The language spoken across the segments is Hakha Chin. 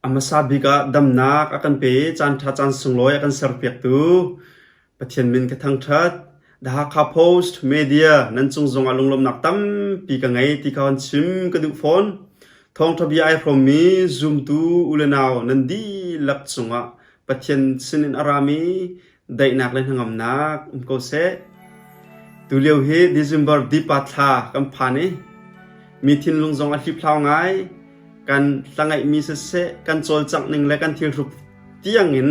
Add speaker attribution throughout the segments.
Speaker 1: A hmasa bik ah damnak a kan pe i caanṭha caan sunglawi a kan serpiaktu Pathian min ka thangṭhat. The Hakha Post Media nan cung zongah lunglawmhnak tampi ka ngei ti kha hun chim ka duh fawn. Thawngṭha bia ai hrawmmi zumtu u le nau nan dihlak cungah Pathian sinin a rami daihnak le hnangamnak um ko seh. Tulio hi December dipa thla kan phan i mi thinlung zong a hliphlau ngai. Kan hlangaihmi siseh, kan cawlcangh ning le kan thilhruk tiangin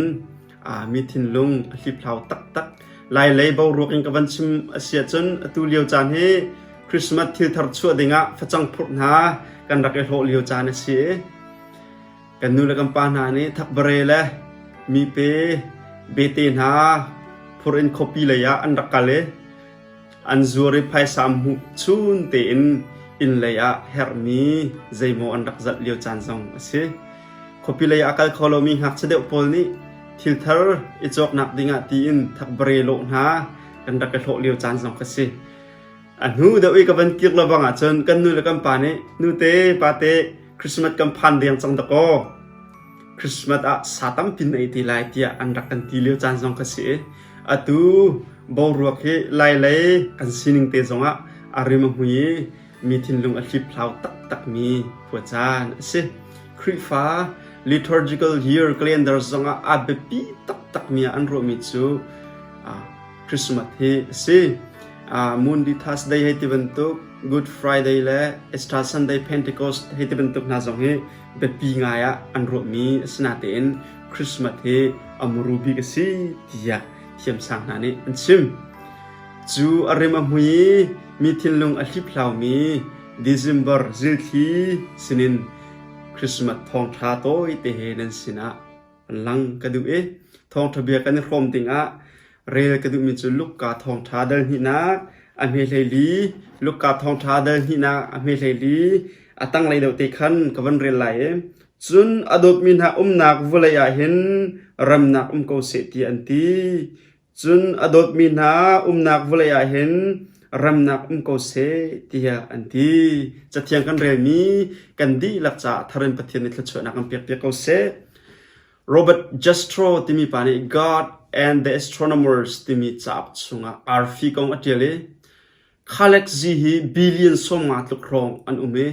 Speaker 1: mi thinlung a hliphlau taktak. Lailei boruak in ka van chim a si ahcun atu lio caan hi Christmas thil thar chuah dingah facang phurh hna kan rak i hlawh lio caan a si i Kan nu le kan pa hna nih thakbare le mipe bete hna phur in khuapi lei ah an rak kal i an zuar i phaisa an hmuh chun tein inn lei ah herhmi zeimaw an rak zalh lio caan zong a si. Khuapi lei ah a kal kho lomi ngakchia deuh pawl nih thil thar i cawknak dingah tiin thakbare lawh hna kan rak i hlawh lio caan zong kha si. A hnu deuh i ka van kir lo bang ahcun kan nu le kan pa nih nute pate Christmas kan phan deng cang dakaw Christmas ah sa tampi na ei te lai tiah an rak kan ti lio caan zong kha si i atu boruak hi lailei kan sining te zongah a rim a hmui i mi thinlung a hliphlau taktakmi khua caan a si. Khrihfa liturgical year calendar zongah a biapi taktakmi ah an ruahmi cu Christmas hi a si. Maundy Thursday hei ti bantuk, Good Friday le Easter Sunday Pentecost hei ti bantuk hna zong hi biapi ngai ah an ruahmi a si natein Christmas hi a muru bik a si tiah thiamsang hna nih an chim. Cu a rim a hmui i mi thinlung a hliphlaumi December zilthli sinin Christmas thawngṭha tawite he nan sinah lang ka duh i thawngṭha bia kan i hrawm dingah rel ka duhmi cu Luka thawngṭha dal hnihnak a hme hleili Luka thawngṭha dal hnihnak a hme hleili a tanglei deuh te khan ka van rel lai i cun a dawtmi hna umnak vawlei ah hin remnak um ko seh ti an ti Cun a dawtmi hna umnak vawlei ah hin remnak um ko seh tiah an ti. Cathiang kan relmi kan dihlak caah thar in Pathian nih thluachuahnak kan pekpiak ko seh. Robert Jastrow timi pa nih God and the Astronomers timi cauk chungah arfi kong a ṭial i galaxy hi billion 50 tluk hrawng an um i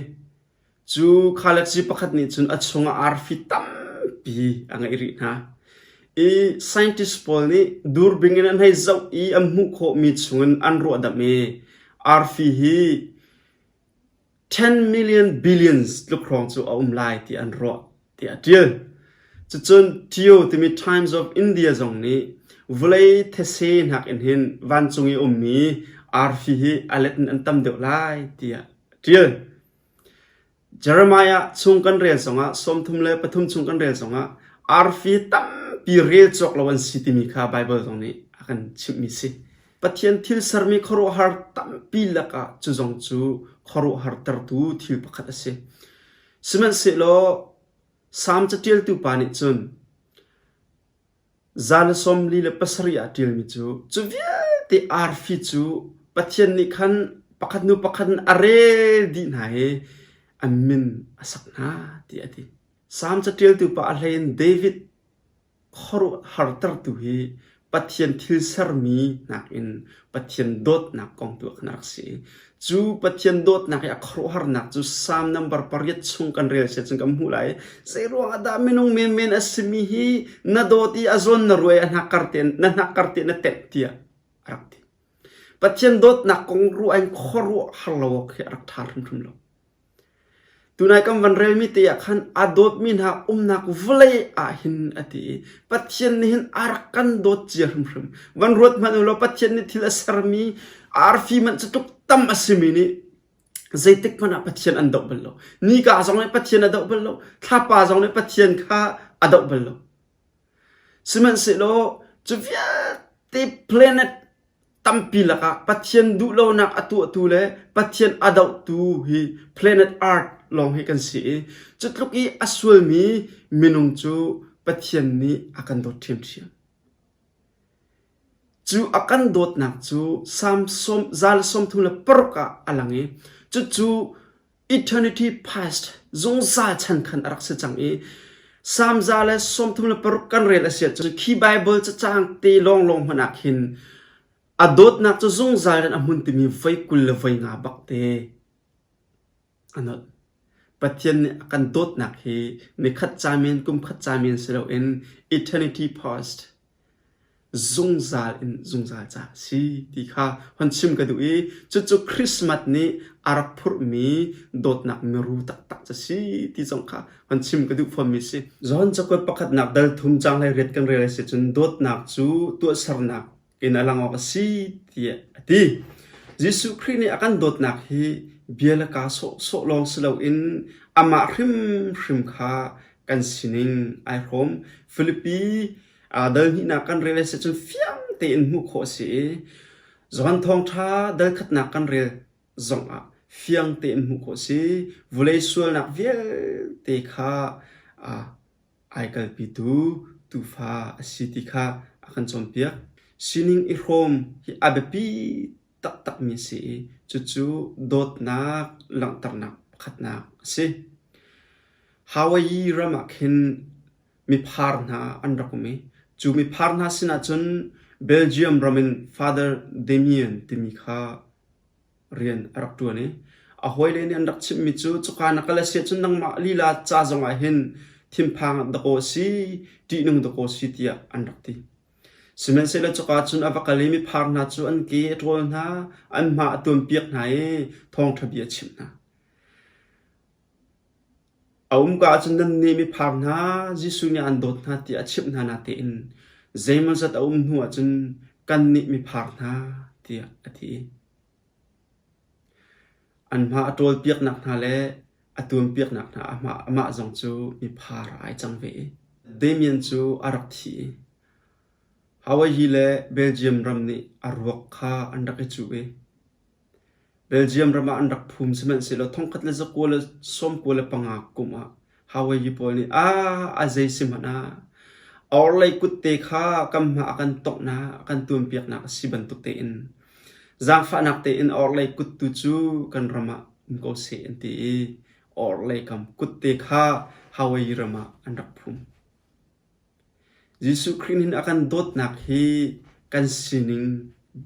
Speaker 1: Cu galaxy pakhat nih cun a chungah arfi tampi a ngeih rih hna. I scientist pawl nih durbing in an hei zoh i an hmuh khawhmi chungin an ruahdamh i arfi hi 10 million billions tluk hrawng cu a um lai ti an ruah tiah a ṭial. Cucun Tio timi Times of India zong nih vawlei these nakin hin vancung i ummi arfi hi a let in an tam deuh lai tiah a ṭial. Jeremiah chung kan rel zongah 33 chung kan rel zongah arfi tampi rel cawk lo an si timi kha Baibal zong nih a kan chimhmi si. Pathian thil sermi khuaruahhar tampi lakah cu zong cu khuaruahhar tertu thil pakhat a si. Sihmanhsehlaw Salm caṭialtu pa nih cun 147 ah ṭialmi cu, cu vialte arfi cu Pathian nih khan pakhat hnu pakhat in a rel dih hna i an min a sak hna tiah a ti. Salm caṭialtu pa a hlei in David khuaruahhartertu hi Pathian thil sermi nakin Pathian dawtnak kong tu ah khan a rak si. Cu Pathian dawtnak i a khuaruahharnak cu Salm number pariat chung kan rel siah cun kan hmuh lai. Zeiruang ah dah minung menmen a simi hi na dawt i a zawn na ruai a hnakkar te na hnakkar te na tenh tiah a rak ti. Pathian dawtnak kong ruah in khuaruahhar lo awk hi a rak ṭha hrimhrim lo. Tunai kan van relmi te ah khan a dawtmi hna umnak vawlei ah hin a ti i Pathian nih hin a rak kan dawt cia hrimhrim. Van ruat hmanh u law Pathian nih thil a sermi arfi hmanh cu tluk tam a simi nih zeitik hmanh ah Pathian an doh bal lo. Nika zong nih Pathian a doh bal lo. Thlapa zong nih Pathian kha a doh bal lo. Sihmanhsehlaw cu vialte planet tampi lakah Pathian duhlonak a tuahtu le Pathian a dohtu hi planet Earth lawng hi kan si i cu tluk i a sualmi minung cu Pathian nih a kan dawt ṭhiamṭhiam. Cu a kan dawtnak cu Salm 136 ah a lang i cucu eternity past zungzal chan khan a rak si cang i. Salm 136 kan rel a si ahcun khi Baibal cacang te lawnglawng hmanh ah khin a dawtnak cu zungzal in a hmun timi voi 20 le voi nga bak te a nolh. Pathian nih a kan dawtnak hi nikhat ca men, kumkhat ca men si loin eternity past zungzal in zungzal ca a si ti kha hon chim ka duh i cucu Christmas nih a rak phurhmi dawtnak miru taktak cu si ti zong kha hon chim ka duh fawnmi si. John cakuat pakhatnak dal thum caang hlei riat kan rel a si cun dawtnak cu tuahsernak in a lang awk a si tiah a ti. Jesuh Khrih nih a kan dawtnak hi bia le kaa sawhsawh lawng si loin amah hrimhrim kha kan sining ai hrawm. Filipi dal hnihnak kan rel a si cun fiang tein hmuh khawh a si i Johan Thawngṭha dal khatnak kan rel zongah fiang tein hmuh khawh a si. Vawlei sualnak vialte kha ai kalpitu tuufa a si ti kha a kan cawnpiak. Sining i hrawm hi a biapi taktakmi a si i cucu dawtnak langhternak pakhatnak a si. Hawaii ram ah khin miphar hna an rak um i cu miphar hna sinah cun Belgium ram in Father Damien timi kha rian a rak ṭuan i a hawile nih an rak chimhmi cu cuka na kal a si ahcun nangmah lila ca zongah hin thinphang dakaw a si, ṭihnung dakaw a si tiah an rak ti. Sihmanhsehlaw cuka cun a va kal i miphar hna cu an ke a ṭawl hna, an hma a tuampiak hna i thawngṭha bia a chimh hna. A umka ahcun nannih miphar hna, Jesuh nih aan dawt hna tiah a chimh hna natein zeimawzat a um hnu ahcun kannih miphar hna tiah a ti. An hma a ṭawlpiaknak hna le a tuampiaknak hna amah zong cu miphar ah ai cang ve. Damien cu a rak thi i Hawaii le Belgium ram nih a ruak kha an rak i cuh i Belgium ram ah an rak phum sihmanhsehlaw 1995 kum ah Hawaii pawl nih ah a zei si hmanh ah a orhlei kutte kha kan hma a kan tonghnak a kan tuanpiaknak a si bantuk tein zaangfahnak tein a orhlei kut tu cu kan ram ah um ko seh an ti i a orhlei kam kutte kha Hawaii ram ah an rak phum. Jesuh Khrih nih a kan dawtnak hi kan sining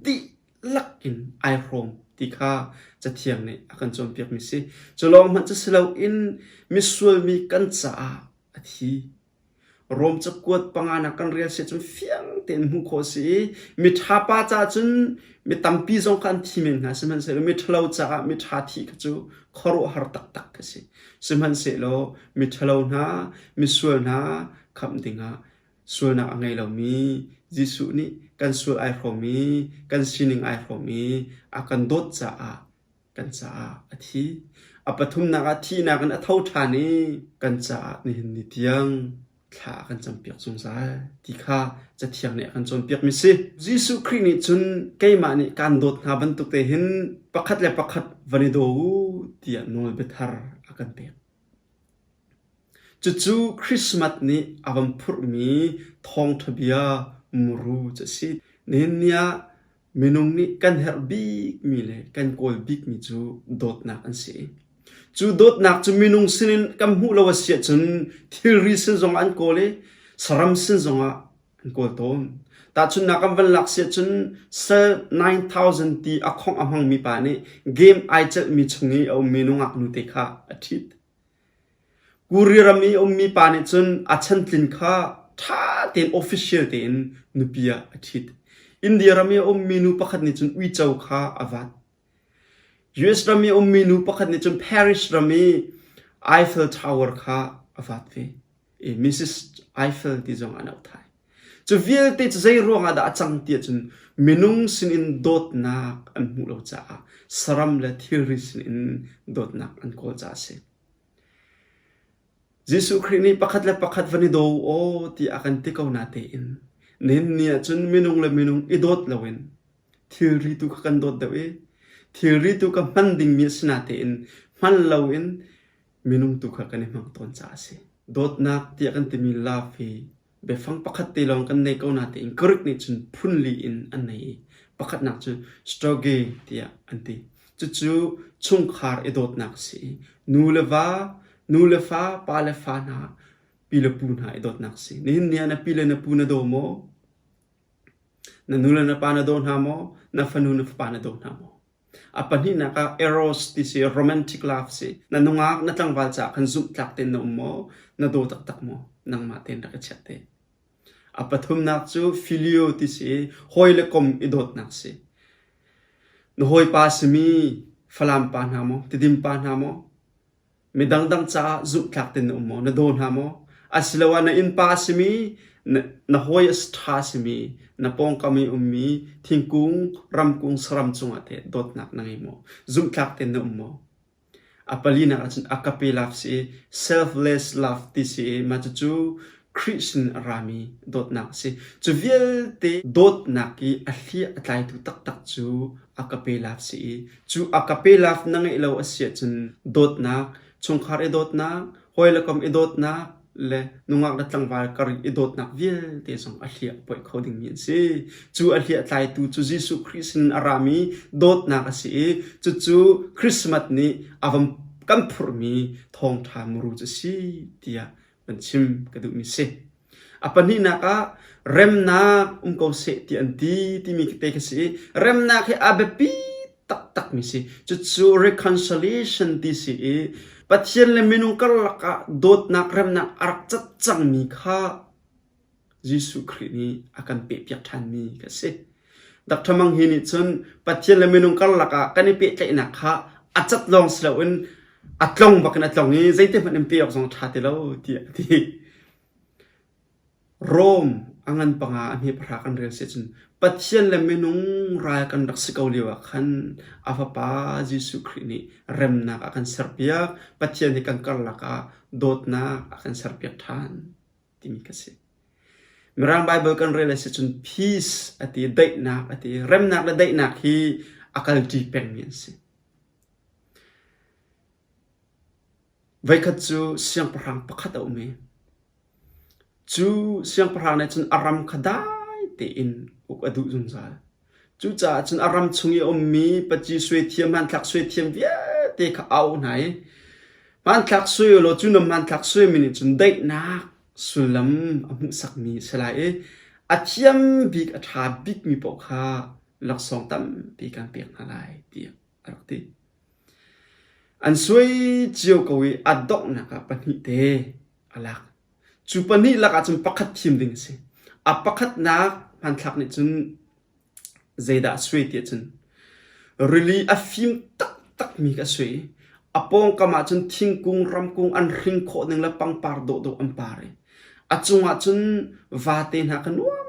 Speaker 1: dihlak in ai hrawm ti kha Cathiang nih a kan cawnpiakmi si. Cu lawng hmanh cu si loin misual mi kan caah a thi. Rom cakuat panganak kan rel si ahcun fiang tein hmuh khawh a si i miṭha pa caah cun mi tampi zong kha an thi men hna sihmanhsehlaw miṭhalo caah miṭha thih kha cu khuaruahhar taktak a si. Sihmanhsehlaw miṭhalo hna, misual hna khamh dingah sualnak a ngei lomi Jesuh nih kan sual ai hrawm i kan sining ai hrawm i a kan dawt caah kan caah a thi. A pathumnak ah thihnak in a tho ṭhan i kan caah nihin ni tiang thla a kan campiak zungzal ti kha Cathiang nih a kan cawnpiakmi si. Jesuh Khrih nih cun keimah nih kaan dawt hna bantuk te hin pakhat le pakhat van i daw u tiah nawlbia thar a kan pek. Cucu Christmas nih a van phurhmi thawngṭha bia muru cu a si. Nihin ni ah minung nih kan herh bikmi le kan kawl bikmi cu dawtnak an si. Cu dawtnak cu minung sinin kan hmuh lo a si ahcun thilri sin zongah an kawl i saram sin zongah an kawl tawn. Tahchunhnak kan van lak si ahcun sal 9000 ti a khongh a hmangmi pa nih game ai celhmi chung i a ummi nungak nute kha a ṭhit. Korea ram i a ummi pa nih cun a chantlin kha ṭha tein official tein nupi ah a ṭhit. India ram i a ummi nu pakhat nih cun uico kha a vat. US ram i a ummi nu pakhat nih cun Paris ram i Eiffel Tower kha a vat ve. I Mrs. Eiffel ti zong an auh thai. Cu vialte cu zei ruangah dah a cang ti ahcun minung sinin dawtnak an hmuh lo caah saram le thilri sinin dawtnak an kawl caah a si. Jesuh Khrih nih pakhat le pakhat van i daw u aw tiah a kan ti ko natein nihin ni ahcun minung le minung i dawt loin thilri tu kha kan dawt deuh i thilri tu kha hman dingmi a si natein hman loin minung tu kha kan i hmang tawn caah a si. Dawtnak tiah kan timi love hi biafang pakhat te lawng kan nei ko natein Greek nih cun phunli in an nei i pakhatnak cu storge tiah an ti. Cucu chungkhar i dawtnak a si i nu le va, nu le fa, pa le fa hna. Pi le pu hna i dawtnak si. Nihin ni ah na pi le na pu na daw maw? Na nu le na pa na daw hna maw? Na fanu na fapa na daw hna maw? A pahnihnak ah eros ti si romantic love si. Na nungak na tlangval caah khan zumhtlak tein na um maw? Na daw taktak maw? Nangmah tein rak i chiah te. A pathumnak cu filio ti si i hawi le kom i dawtnak si. Na hawipa simi Falam pa hna maw, Tidim pa hna maw, mi dangdang caah zumhtlak tein na um maw, na daw hna maw? Asiloah na innpa a simi, na, na hawi a ṭha a simi, na pawngkam i ummi thingkung, ramkung, saram cungah teh dawtnak na ngei maw? Zumhtlak tein na um maw? A palinak ahcun agape love si i selfless love ti si i mah cucu Khrih sin a rami dawtnak a si. Cu vialte dawtnak i a hliah a tlaitu taktak cu agape love si i cu agape love na ngeih lo a si ahcun dawtnak, chungkhar i dawtnak, hawi le kom i dawtnak, le nungak le tlangval kar i dawtnak vialte zong a hliah poih kho dingmi an si. Cu a hliah tlaitu cu Jesuh Khrih sin a rami dawtnak a si i cucu Christmas nih a van kan phurhmi thawngṭha muru cu a si tiah van chim ka duhmi si. A pahnihnak ah remnak um ko seh ti an ti timi te khi si i remnak hi a biapi taktakmi si. Cucu reconciliation ti si i Pathian le minung karlak ah dawtnak remnak a rak cat cangmi kha Jesuh Khrih nih a kan pehpiak ṭhanmi ka si. Dr. Mang Hi nih cun Pathian le minung karlak ah kan i pehtlaihnak kha a cat lawng si loin a tlong bakin a tlong i zeiti hmanh in pe awk zong a ṭha ti lo tiah a ti. Rom a ngan panga a hme pahra kan rel si cun Pathian le minung ral kan rak si ko lio ah khan a Fapa Jesuh Khrih nih remnak a kan serpiak. Pathian he kan karlak ah dawtnak a kan serpiak ṭhan timi ka si. Mirang Baibal kan rel a si cun peace a ti, daihnak a ti. Remnak le daihnak hi a kalṭi pengmi an si. Voikhat cu siangpahrang pakhat a um i cu siangpahrang nih cun a ram kha dai tein uk a duh zungzal. Cucaah cun a ram chung i a ummi paci suaithiam, hmanthlak suaithiam vialte kha a auh hna i hmanthlak suai u law cu na hmanthlak suaimi nih cun daihnak sullam a hmuhsakmi a si lai i a thiam bik a ṭha bikmi paoh kha laksawng tampi kan pek hna lai tiah a rak ti. An suai cio ko i a donghnak ah pahnih te a lak. Cu pahnih lakah cun pakhat thim ding a si. A pakhatnak hmanthlak nih cun zeidah a suai ti ahcun rili a fim taktakmi kha a suai i a pawngkam ah cun thingkung, ramkung an hring khawh ning le pangpar dawhdawh an par i a cungah cun vate hna kha nuam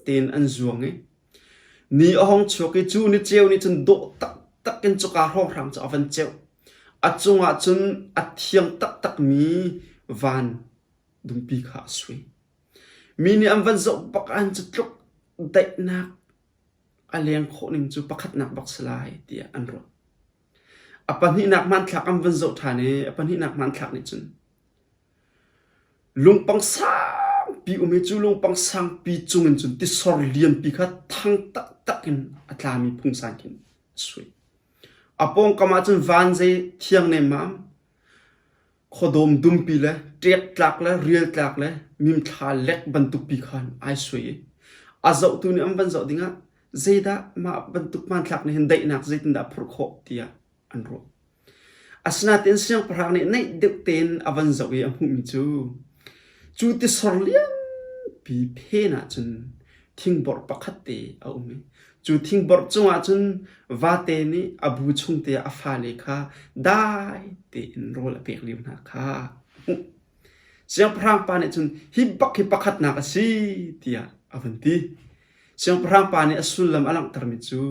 Speaker 1: tein an zuang i Ni a hung chuak i cu niceu nih cun dawh taktak in cuka hrawnghrang cu a van ceuh. A cungah cun a thiang taktakmi van dumpi kha a sui. Mi nih an van zoh bak ah cu tluk daihnak a leng khawh ning cu pakhatnak bak si lai tiah an ruah. A pahnihnak hmanthlak an van zoh ṭhan i a pahnihnak hmanthlak nih cun Lungpang sangpi um i cu lungpang sangpi cungin cun tisor lianpi kha thang taktak in a tlami phungsan khin a sui. A pawngkam ah cun van zei thiang nemmam, khuadawm dumpi le ṭek tlak le rial tlak le mimthla lek bantuk pi khan ai sui i a zohtu nih an van zoh dingah zeidah mah bantuk hmanthlak nih hin daihnak zeitindah a phurh khawh tiah an ruah. Asinain siangpahrang nih naih deuh tein a van zoh i a hmuhmi cu, cu tisor lianpi phen ah cun thingborh pakhat te a um i cu thingborh cungah cun vate nih a bu chung te ah a fale kha dai tein rawl a pek lio hna kha a hmuh. Siangpahrang pa nih cun hi bak hi pakhatnak a si tiah a van ti. Siangpahrang pa nih a sullam a langhtermi cu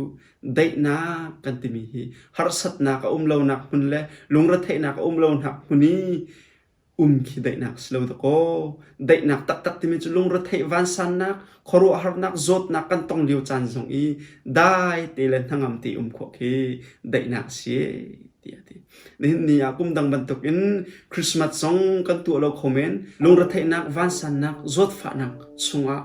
Speaker 1: daihnak kan timi hi harsatnak a um lonak hmun le lungretheihnak a um lonak hmun i um khi daihnak si lo dakaw. Daihnak taktak timi cu lungretheih vansannak, khuaruahharnak, zawtnak kan tong lio caan zong i dai te le hnangam te um khawh khi daihnak a si tiah a ti. Nihin ni ah kum dang bantukin Christmas zong kan tuah lo kho men. Lungretheihnak, vansannak, zawtfahnak chungah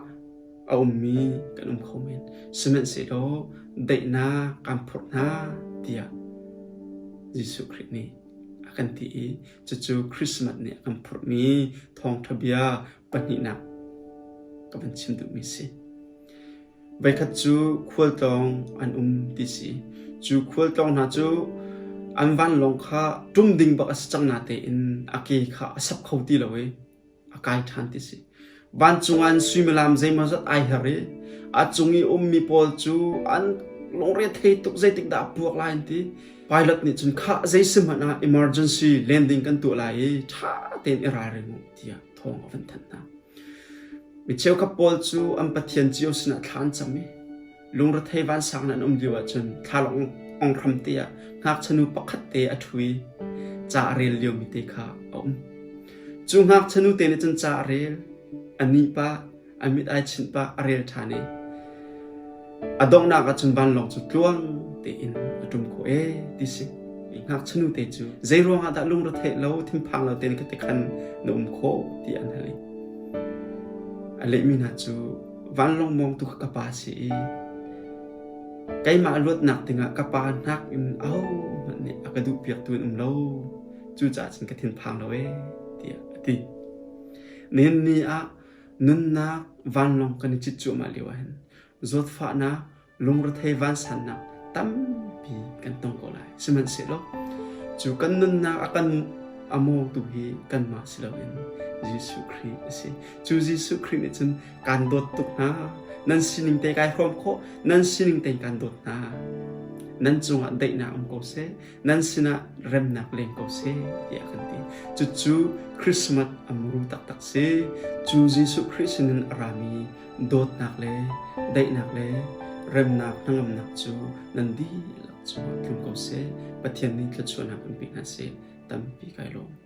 Speaker 1: a ummi kan um kho men. Sihmanhsehlaw daihnak kan phurh hna tiah Jesuh Khrih nih a. kan ti i cucu Christmas nih a kan phurhmi thawngṭha bia pahnihnak ka van chim duhmi si. Voikhat cu khualtlawng an um ti si. Cu khualtlawng hna cu an vanlawng kha ṭum ding bak a si cang natein a ke kha a sap kho ti lo i a kai ṭhan ti si. Vancung ah an suimilam zeimawzat ai her i a cung i ummi pawl cu an lungre thei tuk zeitik dah a puak lai an ti. Pilot nih cun khah zei si hmanh ah emergency landing kan tuah lai i ṭha tein i ralring u tiah thawng a van thanh hna. Mi cheukhat pawl cu an pathian cio sinah thla an cam i Lungrethei vansang in an um lio ahcun thlalawng ong te ah ngakchia pakhat te a ṭhu i ca a rel liomi te kha a um. Cu ngakchia te nih cun ca a rel, a nih pah, a mit ai chinh pah, a rel ṭhan i a donghnak ahcun vanlawng cu tluang tein a ṭum khawh ee ti si. Ngakchia te cu zei ruangah dah lungretheih lo, thinphang lo tein khati khan na um khawh tiah an hal i a lehmi hna cu Vanlawng mawngtu kha ka pa a si i keimah luatnak dingah ka pa hnak in ahohmanh nih a ka duhpiaktu an um lo. Cucaah cun ka thinphang lo ee tiah a ti. Nihin ni ah nunnak vanlawng kan i cit cuahmah lio ahhin zawtfahnak lungrethei vansannak tampi kan tong ko lai. Sihmanhsehlaw cu kan nunnak a kan a mawngtu hi kanmah si loin Jesuh Khrih a si. Cu Jesuh Khrih nih cun kaan dawt tuk hna. Nan sining te kai hrawm khawh, nan sining tein kaan dawt hna. Nan cungah daihnak um ko seh, nan sinah remnak leng ko seh tiah kan ti. Cucu Christmas a muru taktak si. Cu Jesuh Khrih sinin a rami Dawtnak le daihnak le remnak hnangamnak cu nan dihlak cungah tlung ko seh. Pathian nih thluachuahnak in pe hna seh. Tampi kai lawm.